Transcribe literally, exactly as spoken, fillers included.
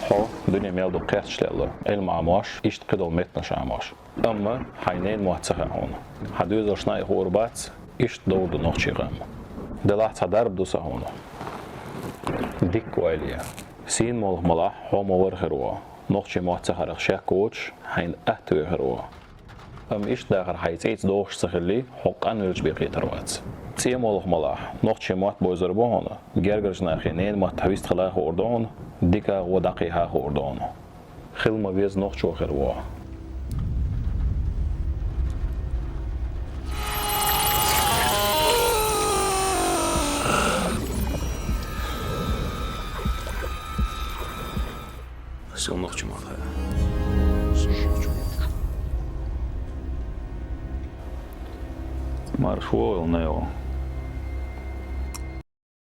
Хьо дуьне мел ду кхерчаш лелла, Ӏилма Ӏамош, иштта кхыдолу меттанаш Ӏамош. Амма хьайн ненан мотт ца хаьа хьуна. Хьан доьзалшна а хуур бац, иштта довр ду нохчийн къам. Делахь цхьа дарба ду сан хьуна. Дикка ойла е. Сийна молха малахь, хьо ма вара хир ву. Нохчийн мотт ца харах шек воцуш, хьайна атта ве хир ву. Амма иштта дахар хьайн цӀийца дохуш ца хиллий, хьо къанвелча бен кхетар вац. ЦӀен молха малахь, нохчийн мотт бовзар бу хьуна, гергарчу нахе ненан мотт вистхила хуур ду хьуна, дика а гӀо дӀакхехьа хуур ду хьуна. Хила ма веза нохчо хир ву. Ас нохчийн мотт хаьа. Марша вогӀийла, Нео.